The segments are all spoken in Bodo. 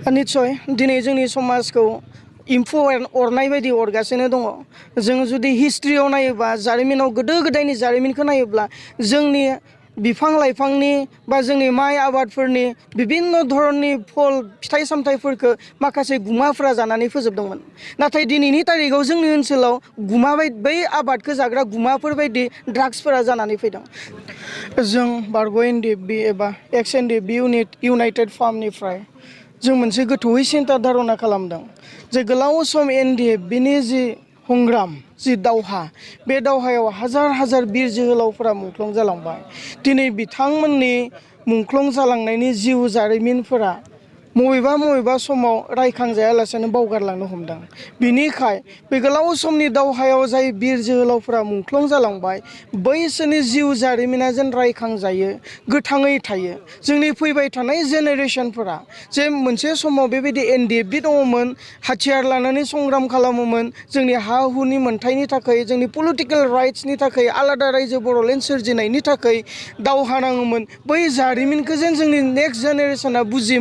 निश्चय दिनै जोंनि समाजखौ इम्फु अरनाय बायदि अरगासिनो दङ। जों जुदि हिस्ट्रियाव नायोबा जारिमिनाव गोदो गोदायनि जारिमिनखौ नायोब्ला जोंनि बिफां लाइफांनि बा जोंनि माइ आबादफोरनि बिभिन्न धरननि फल फिथाइ सामथाइफोरखौ माखासे गुमाफोरा जानानै फोजोबदोंमोन। नाथाय दिनैनि तारिखाव जोंनि ओनसोलाव गुमा बै आबादखौ जाग्रा गुमाफोर बायदि ड्राग्सफोरा जानानै फैदों। जों बारग' NDFB एबा एक्स NDFB इउनाइटेड फार्मनिफ्राय जों मोनसे गोथौयै सिन्था धारना खालामदों जे गोलाव सम NDFBनि जि संग्राम जि दावहा बे दावहायाव हाजार हाजार बिर जोहोलावफोरा मुंख्लं जालांबाय। दिनै बिथांमोननि मुंख्लं जालांनायनि जिउ जारिमिनफोरा मबेबा समाव रायखांजायालासेनो बावगारलांनो हमदों। बिनिखाय बे गोलाव समनि दावहायाव जाय बिर जोहोलावफोरा मुंख्लं जालांबाय बैसोरनि जिउ जारिमिना जेन रायखांजायो, गोथाङै थायो। जोंनि फैबाय थानाय जेनेरेसनफोरा जे मोनसे समाव बेबायदि NDFB दङमोन, हाथियार लानानै संग्राम खालामोमोन, जोंनि हा हुनि मोन्थायनि थाखाय, जोंनि पलिटिकेल राइट्सनि थाखाय, आलादा रायजो बर'लेण्ड सोरजिनायनि थाखाय दावहा नाङोमोन। बै जारिमिनखौ जेन जोंनि नेक्स्ट जेनेरेसना बुजि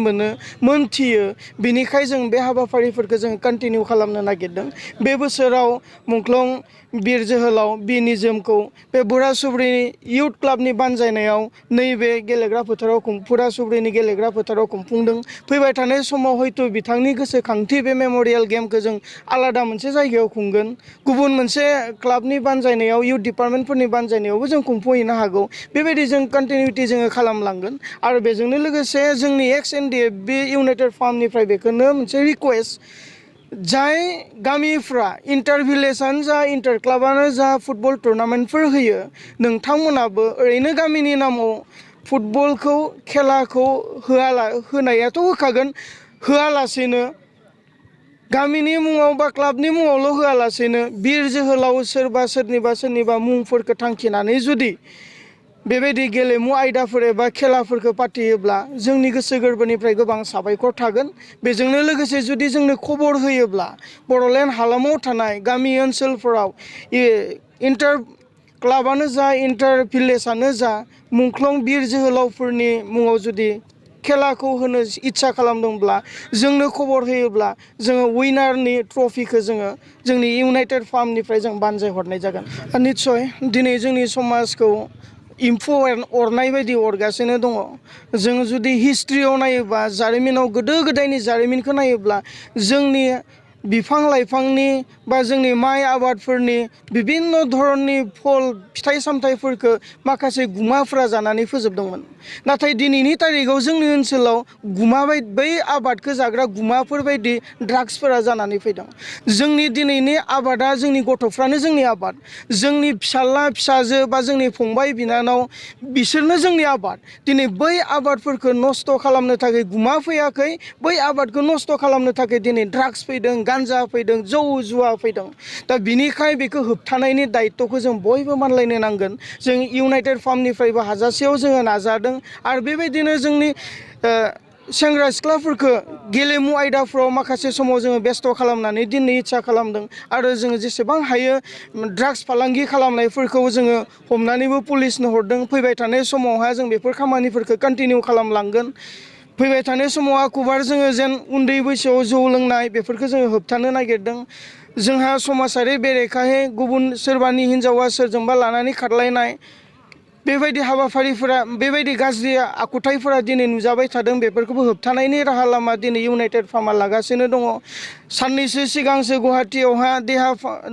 मोनथियो। बिनिखाय जों बे हाबाफारिफोरखौ जों कन्टिनिउ खालामनो नागिरदों। बे बोसोराव मुंख्लं बिर जोहोलाव B निजोमखौ बे बुरा सुब्रिनि इयुथ क्लाबनि बानजायनायाव नैबे गेलेग्रा फोथाराव बुरा सुब्रिनि गेलेग्रा फोथाराव खुंफुंदों। फैबाय थानाय समाव हयथ' बिथांनि गोसोखांथि बे मेम'रियेल गेमखौ जों आलादा मोनसे जायगायाव खुंगोन। गुबुन मोनसे क्लाबनि बानजायनायाव इयुथ डिपार्टमेन्टफोरनि बानजायनायावबो जों खुंफुंहैनो हागौ। बेबायदि जों कन्टिनिउटि जोङो खालामलांगोन। आरो बेजोंनो लोगोसे जोंनि एक्स NDFB इउनाइटेड फार्मनिफ्राय बेखौनो मोनसे रिक्वेस्ट, जाय गामिफ्रा इन्टार भिलेजानो जा इन्टार क्लाबानो जा फुटबल टुर्नामेन्टफोर होयो, नोंथांमोनाबो ओरैनो गामिनि नामाव फुटबलखौ खेलाखौ होनायाथ' होखागोन, होआलासेनो गामिनि मुङाव बा क्लाबनि मुङावल' होआलासेनो बिर जोहोलाव सोरनिबा मुंफोरखौ थांखिनानै जुदि बेबायदि गेलेमु आयदाफोर एबा खेलाफोरखौ फाथियोब्ला जोंनि गोसो गोरबोनिफ्राय गोबां साबायखर थागोन। बेजोंनो लोगोसे जुदि जोंनो खबर होयोब्ला बर'लेण्ड हालामाव थानाय गामि ओनसोलफोराव इन्टार क्लाबानो जा इन्टार भिलेजानो जा मुंख्लं बिर जोहोलावफोरनि मुङाव जुदि खेलाखौ होनो इच्छा खालामदोंब्ला जोंनो खबर होयोब्ला जोङो उइनारनि ट्रफिखौ जोङो जोंनि इउनाइटेड फार्मनिफ्राय जों बानजाय हरनाय जागोन। निश्चय दिनै जोंनि समाजखौ इम्फु अरनाय बायदि अरगासिनो दङ। जों जुदि हिस्ट्रियाव नायोबा जारिमिनाव गोदो गोदायनि जारिमिनखौ नायोब्ला जोंनि बिफां लाइफांनि बा जोंनि माइ आबादफोरनि बिभिन्न धरननि फल फिथाइ सामथाइफोरखौ माखासे गुमाफोरा जानानै फोजोबदोंमोन। नाथाय दिनैनि तारिखाव जोंनि ओनसोलाव बै आबादखौ जाग्रा गुमाफोर बायदि ड्राग्सफोरा जानानै फैदों। जोंनि दिनैनि आबादा जोंनि गथ'फ्रानो जोंनि आबाद, जोंनि फिसाला फिसाजो बा जोंनि फंबाय बिनानाव बिसोरनो जोंनि आबाद। दिनै बै आबादफोरखौ नस्थ' खालामनो थाखाय गुमा फैयाखै, बै आबादखौ नस्थ' खालामनो थाखाय दिनै ड्राग्स फैदों, गान्जा फैदों, जौ जुवा फैदों। दा बिनिखाय बेखौ होबथानायनि दायित्वखौ जों बयबो मानलायनो नांगोन। जों इउनाइटेड फार्मनिफ्रायबो हाजासेयाव जोङो नाजादों। आरो बेबायदिनो जोंनि सेंग्रा सिख्लाफोरखौ गेलेमु आयदाफ्राव माखासे समाव जोङो बेस्थ' खालामनानै दोननो इच्छा खालामदों। आरो जोङो जेसेबां हायो ड्राग्स फालांगि खालामनायफोरखौ जोङो हमनानैबो पुलिसनो हरदों। फैबाय थानाय समावहा जों बेफोर खामानिफोरखौ कन्टिनिउ खालामलांगोन। फैबाय थानाय समाव आकुबार जोङो जेन उन्दै बैसोआव जौ लोंनाय बेफोरखौ जोङो होबथानो नागिरदों। जोंहा समाजारि बेरेखायै गुबुन सोरबानि हिन्जावा सोरजोंबा लानानै खारलायनाय बेबायदि हाबाफारिफोरा, बेबायदि गाज्रि आखुथायफोरा दिनै नुजाबाय थादों। बेफोरखौबो होबथानायनि राहा लामा दिनै इउनाइटेड फार्मा लागासिनो दङ। साननैसो सिगांसो गुवाहाटियावहा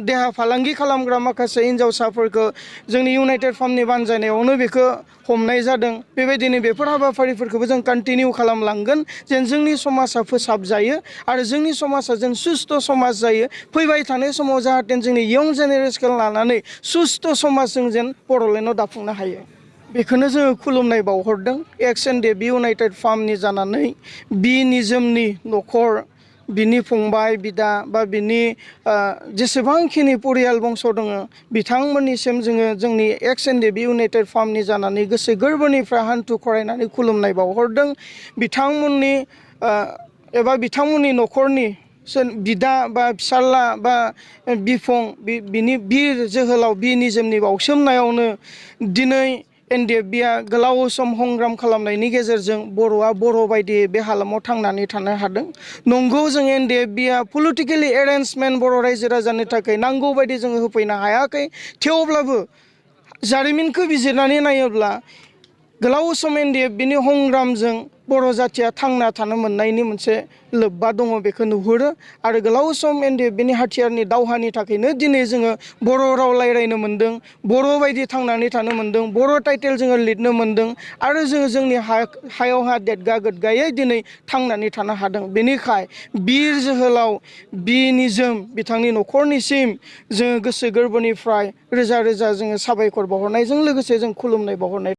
देहा फालांगि खालामग्रा माखासे हिन्जावसाफोरखौ जोंनि इउनाइटेड फार्मनि बानजायनायावनो बेखौ हमनाय जादों। बेबायदिनो बेफोर हाबाफारिफोरखौबो जों कन्टिनिउ खालामलांगोन जेन जोंनि समाजा फोसाबजायो आरो जोंनि समाजा जेन सुस्थ' समाज जायो। फैबाय थानाय समाव जाहाथे जोंनि इयं जेनेरेसनखौ लानानै सुस्थ' समाज जों जेन बर'लेण्डआव दाफुंनो हायो। बेखौनो जोङो खुलुमनाय बावहरदों एक्स NDFB इउनाइटेड फार्मनि जानानै B निजोमनि न'खर, बिनि फंबाय बिदा बा बिनि जेसेबांखिनि परियाल बंस दङ बिथांमोननिसिम जोङो जोंनि एक्स NDFB इउनाइटेड फार्मनि जानानै गोसो गोरबोनिफ्राय हान्थु खरायनानै खुलुमनाय बावहरदों। बिथांमोननि एबा बिथांमोननि न'खरनि बिदा बा फिसाला बा बिफं बिनि बिर जोहोलाव B निजोमनि बावसोमनायावनो दिनै NDFBआ गोलाव सम संग्राम खालामनायनि गेजेरजों बर'आ बर' बायदि बे हालामाव थांनानै थानो हादों। नंगौ जों NDFBआ पलिटिकेलि एरेन्जमेन्ट बर' रायजो राजानि थाखाय नांगौ बायदि जोङो होफैनो हायाखै। थेवब्लाबो जारिमिनखौ बिजिरनानै नायोब्ला गोलाव सम NDFBनि संग्रामजों बर' जाथिया थांना थानो मोननायनि मोनसे लोब्बा दङ बेखौ नुहुरो आरो गोलाव सम NDFBनि हाथियारनि दावहानि थाखायनो दिनै जोङो बर' राव रायज्लायनो मोन्दों, बर' बायदि थांनानै थानो मोन्दों, बर' टाइटेल जोङो लिरनो मोन्दों आरो जोङो जोंनि हायावहा देदगा गोदगायै दिनै थांनानै थानो हादों। बेनिखाय बिर जोहोलाव बी निजोम बिथांनि न'खरनिसिम जोङो गोसो गोरबोनिफ्राय रोजा रोजा जोङो साबायखर बावहरनायजों लोगोसे जों खुलुमनाय बावहरनाय